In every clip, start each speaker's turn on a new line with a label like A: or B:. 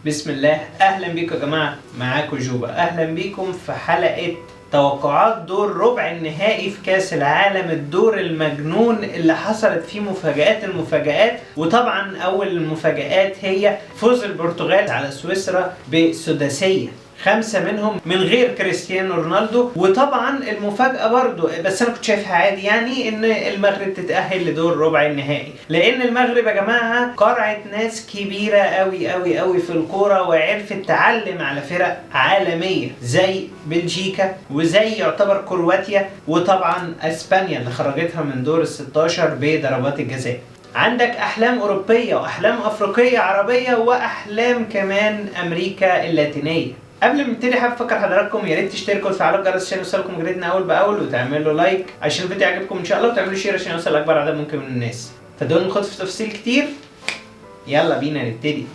A: بسم الله. اهلا بيكم يا جماعه، معاكم جوبا. اهلا بيكم في حلقة توقعات دور ربع النهائي في كاس العالم، الدور المجنون اللي حصلت فيه مفاجآت المفاجآت. وطبعا اول المفاجآت هي فوز البرتغال على سويسرا بسداسيه، 5 منهم من غير كريستيانو رونالدو. وطبعا المفاجأة برضو، بس انا كنت شايفها عادي يعني، ان المغرب تتأهل لدور ربع النهائي، لان المغرب يا جماعة قرعت ناس كبيرة قوي قوي قوي في الكورة، وعرفت تعلم على فرق عالمية زي بلجيكا وزي يعتبر كرواتيا، وطبعا اسبانيا اللي خرجتها من دور ال16 بضربات الجزاء. عندك احلام اوروبية واحلام افريقية عربية واحلام كمان امريكا اللاتينية. قبل ما نبتدي حابب افكر حضراتكم يا ريت تشتركوا وتفعلوا الجرس عشان يوصلكم جديدنا اول باول، وتعملوا like عشان الفيديو يعجبكم ان شاء الله، وتعملوا share عشان يوصل لاكبر عدد ممكن من الناس. فدون نخوض في تفاصيل كتير، يلا بينا نبتدي.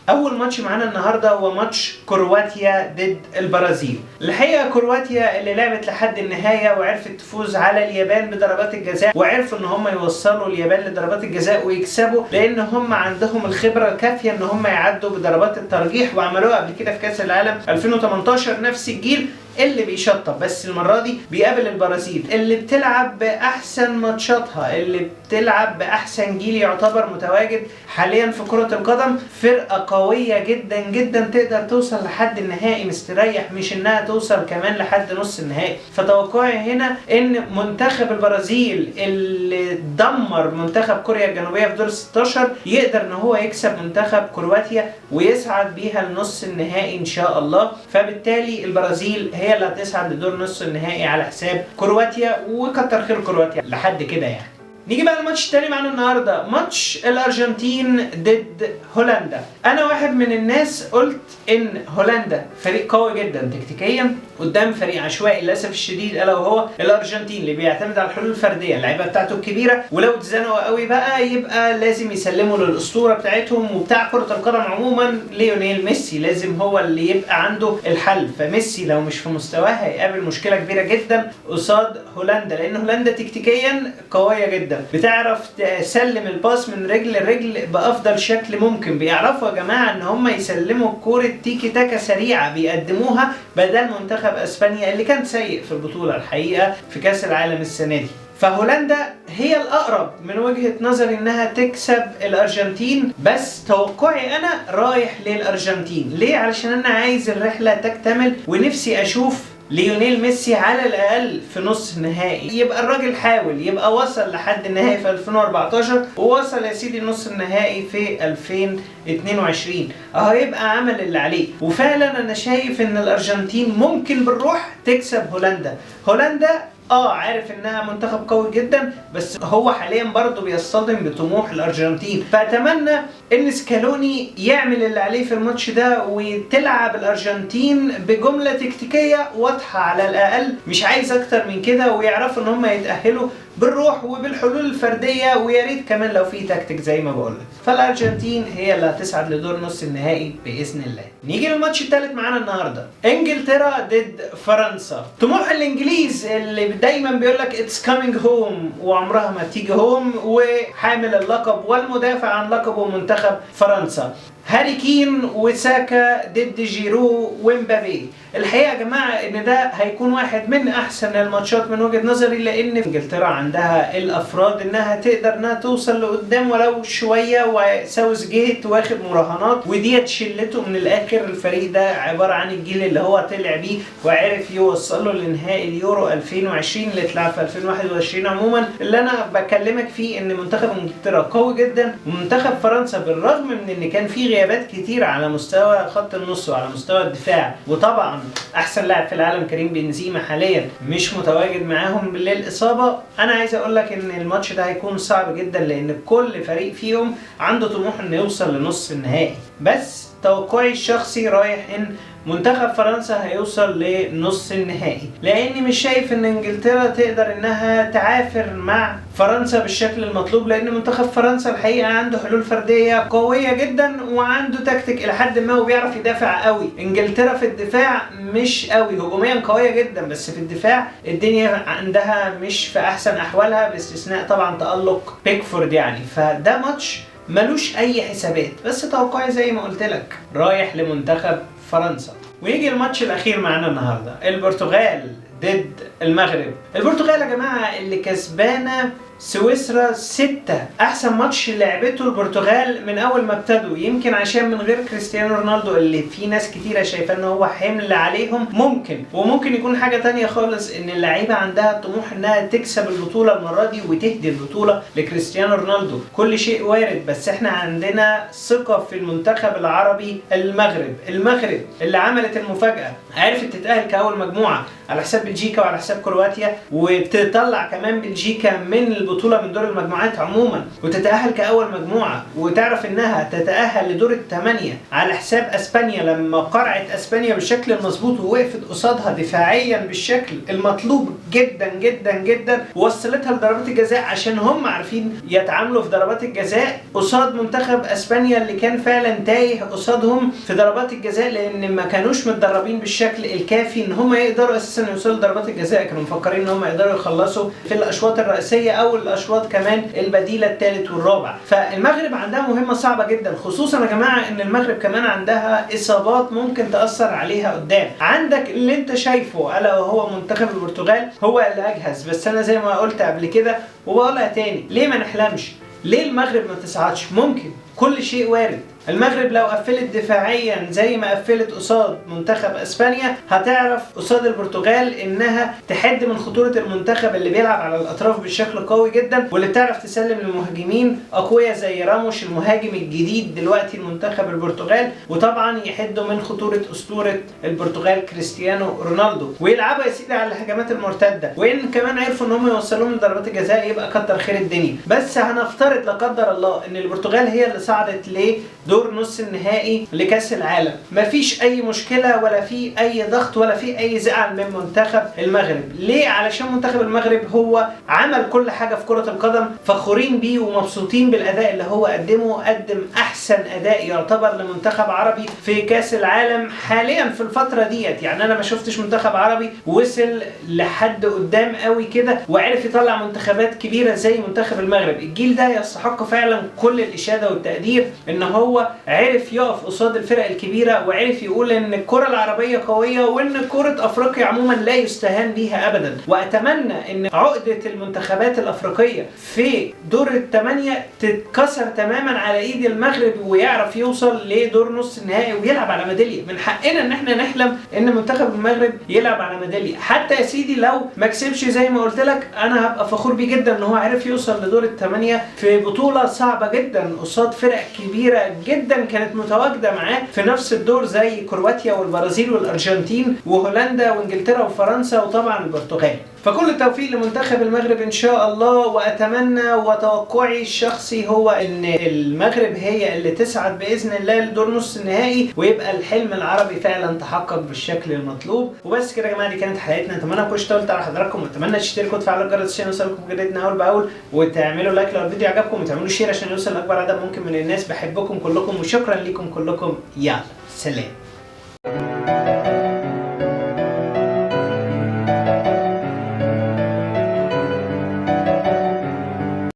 A: اول ماتش معانا النهارده هو ماتش كرواتيا ضد البرازيل. الحقيقة كرواتيا اللي لعبت لحد النهاية وعرفت تفوز على اليابان بضربات الجزاء، وعرفوا ان هم يوصلوا اليابان لضربات الجزاء ويكسبوا، لان هم عندهم الخبرة الكافيه ان هم يعدوا بضربات الترجيح، وعملوها قبل كده في كاس العالم 2018. نفس الجيل اللي بيشطب، بس المرة دي بيقابل البرازيل اللي بتلعب بأحسن ماتشاتها، اللي بتلعب بأحسن جيل يعتبر متواجد حاليا في كرة القدم. فرقة قوية جدا جدا تقدر توصل لحد النهائي مستريح، مش انها توصل كمان لحد نص النهائي. فتوقعي هنا ان منتخب البرازيل اللي دمر منتخب كوريا الجنوبية في دور 16 يقدر ان هو يكسب منتخب كرواتيا ويصعد بيها لنص النهائي ان شاء الله. فبالتالي البرازيل هي اللي هتصعد لدور نص النهائي على حساب كرواتيا، وكتر خير كرواتيا لحد كده يعني. نيجي بقى الماتش التاني معانا النهارده، ماتش الارجنتين ضد هولندا. انا واحد من الناس قلت ان هولندا فريق قوي جدا تكتيكيا قدام فريق عشوائي للاسف الشديد، الا وهو الارجنتين اللي بيعتمد على الحلول الفردية، اللعيبة بتاعته الكبيرة، ولو اتزنقوا قوي بقى يبقى لازم يسلموا للاسطوره بتاعتهم وبتاع كره القدم عموما ليونيل ميسي، لازم هو اللي يبقى عنده الحل. فميسي لو مش في مستواه هيقابل مشكلة كبيرة جدا قصاد هولندا، لان هولندا تكتيكيا قوية جدا، بتعرف تسلم الباس من رجل لرجل بافضل شكل ممكن. بيعرفوا يا جماعة ان هم يسلموا الكورة تيكي تاكا سريعة، بيقدموها بدل منتخب اسبانيا اللي كان سيء في البطولة الحقيقة في كاس العالم السنة دي. فهولندا هي الاقرب من وجهه نظري انها تكسب الارجنتين، بس توقعي انا رايح للارجنتين. ليه؟ علشان انا عايز الرحلة تكتمل، ونفسي اشوف ليونيل ميسي على الاقل في نص النهائي. يبقى الراجل حاول، يبقى وصل لحد النهائي في 2014 ووصل يا سيدي نص النهائي في 2022، اهو يبقى عمل اللي عليه. وفعلا انا شايف ان الارجنتين ممكن بالروح تكسب هولندا. هولندا عارف انها منتخب قوي جدا، بس هو حاليا برضه بيصطدم بطموح الارجنتين. فاتمنى ان سكالوني يعمل اللي عليه في الماتش ده، وتلعب الارجنتين بجملة تكتيكية واضحة على الاقل، مش عايز اكتر من كده، ويعرفوا ان هم يتاهلوا بالروح وبالحلول الفردية، ويا ريت كمان لو في تكتيك زي ما بقول لك. فالارجنتين هي اللي هتصعد لدور نص النهائي باذن الله. نيجي للماتش الثالث معانا النهارده، انجلترا ضد فرنسا. طموح الانجليز اللي دايما بيقول لك it's coming home وعمرها ما تيجي home، وحامل اللقب والمدافع عن لقبه منتخب فرنسا. هاري كين وساكا ضد جيرو ومبابي. الحقيقة يا جماعة ان ده هيكون واحد من احسن الماتشات من وجهه نظري، لان انجلترا عندها الافراد انها تقدر انها توصل لقدام ولو شوية، وساوث جيت واخد مراهنات وديت شلته من الاخر. الفريق ده عبارة عن الجيل اللي هو طلع بيه وعرف يوصله لنهائي اليورو 2020 اللي اتلعب في 2021. عموما اللي انا بكلمك فيه ان منتخب انجلترا قوي جدا، ومنتخب فرنسا بالرغم من ان كان فيه غيابات كتير على مستوى خط النص وعلى مستوى الدفاع، وطبعا احسن لاعب في العالم كريم بنزيما حاليا مش متواجد معاهم للاصابة. انا عايز اقول لك ان الماتش ده هيكون صعب جدا، لان كل فريق فيهم عنده طموح انه يوصل لنص النهائي. بس توقعي الشخصي رايح ان منتخب فرنسا هيوصل لنص النهائي، لاني مش شايف ان انجلترا تقدر انها تعافر مع فرنسا بالشكل المطلوب، لان منتخب فرنسا الحقيقة عنده حلول فردية قوية جدا وعنده تكتيك الى حد ما وبيعرف يدافع قوي. انجلترا في الدفاع مش قوي، هجوميا قوية جدا بس في الدفاع الدنيا عندها مش في احسن احوالها، باستثناء طبعا تألق بيكفورد يعني. فده ماتش ملوش اي حسابات، بس توقعي زي ما قلت لك رايح لمنتخب فرنسا. ويجي الماتش الاخير معانا النهارده، البرتغال ضد المغرب. البرتغال يا جماعة اللي كسبانه سويسرا 6، احسن ماتش لعبته البرتغال من اول ما ابتدوا، يمكن عشان من غير كريستيانو رونالدو اللي في ناس كتيرة شايفه ان هو حمل عليهم، ممكن وممكن يكون حاجة تانية خالص ان اللعيبة عندها طموح انها تكسب البطولة المرة دي وتهدي البطولة لكريستيانو رونالدو. كل شيء وارد، بس احنا عندنا ثقة في المنتخب العربي المغرب. المغرب اللي عملت المفاجاة، عرفت تتاهل كاول مجموعة على حساب بلجيكا وعلى حساب كرواتيا، وتطلع كمان بلجيكا من البطولة من دور المجموعات عموما، وتتأهل كأول مجموعة، وتعرف انها تتأهل لدور الثمانية على حساب اسبانيا لما قرعت اسبانيا بالشكل المظبوط ووقفت قصادها دفاعيا بالشكل المطلوب جدا جدا جدا، ووصلتها لضربات الجزاء عشان هم عارفين يتعاملوا في ضربات الجزاء قصاد منتخب اسبانيا اللي كان فعلا تايه قصادهم في ضربات الجزاء، لان ما كانوش متدربين بالشكل الكافي ان هم يقدروا اساسا يوصلوا لضربات الجزاء. كانوا مفكرين ان هم يقدروا يخلصوا في الاشواط الرئيسية او الاشواط كمان البديلة الثالث والرابع. فالمغرب عندها مهمة صعبة جدا، خصوصا يا جماعة ان المغرب كمان عندها اصابات ممكن تاثر عليها قدام. عندك اللي انت شايفه الا وهو منتخب البرتغال هو اللي اجهز، بس انا زي ما قلت قبل كده وبقولها تاني، ليه ما نحلمش؟ ليه المغرب ما تصعدش؟ ممكن، كل شيء وارد. المغرب لو قفلت دفاعيا زي ما قفلت قصاد منتخب اسبانيا هتعرف قصاد البرتغال انها تحد من خطورة المنتخب اللي بيلعب على الاطراف بشكل قوي جدا، واللي بتعرف تسلم للمهاجمين اقوياء زي راموش المهاجم الجديد دلوقتي لمنتخب البرتغال، وطبعا يحدوا من خطورة اسطورة البرتغال كريستيانو رونالدو، ويلعبوا يا سيدي على الهجمات المرتدة، وان كمان عرفوا ان هم يوصلوهم لضربات الجزاء يبقى كتر خير الدنيا. بس هنفترض لا قدر الله ان البرتغال هي اللي صعدت لدور نص النهائي لكاس العالم، مفيش اي مشكلة ولا في اي ضغط ولا في اي زعل من منتخب المغرب. ليه؟ علشان منتخب المغرب هو عمل كل حاجة في كره القدم، فخورين بيه ومبسوطين بالاداء اللي هو قدمه، قدم احسن اداء يعتبر لمنتخب عربي في كاس العالم حاليا في الفترة ديت. يعني انا ما شفتش منتخب عربي وصل لحد قدام قوي كده وعرف يطلع منتخبات كبيرة زي منتخب المغرب. الجيل ده يستحق فعلا كل الاشادة والتقدير ان هو عرف يقف قصاد الفرق الكبيرة، وعرف يقول ان الكره العربية قوية وان كره افريقيا عموما لا يستهان بيها ابدا. واتمنى ان عقده المنتخبات الافريقية في دور الثمانية تتكسر تماما على ايد المغرب، ويعرف يوصل لدور نص النهائي ويلعب على ميدالية. من حقنا ان احنا نحلم ان منتخب المغرب يلعب على ميدالية، حتى يا سيدي لو ما كسبش زي ما قلت لك انا هبقى فخور بيه جدا ان هو عرف يوصل لدور الثمانية في بطوله صعبة جدا قصاد فرق كبيرة جدا كانت متواجدة معاه في نفس الدور زي كرواتيا والبرازيل والارجنتين وهولندا وانجلترا وفرنسا وطبعا البرتغال. فكل التوفيق لمنتخب المغرب ان شاء الله، واتمنى وتوقعي الشخصي هو ان المغرب هي اللي تسعد باذن الله لدور نص النهائي، ويبقى الحلم العربي فعلا تحقق بالشكل المطلوب. وبس كده يا جماعة، دي كانت حلقتنا. اتمنى ما اكونش طولت على حضراتكم، واتمنى تشتركوا وتفعلوا الجرس عشان يوصلكم جديدنا اول باول، وتعملوا like لو الفيديو عجبكم، وتعملوا share عشان يوصل لاكبر عدد ممكن من الناس. بحبكم كلكم وشكرا لكم كلكم، يلا سلام.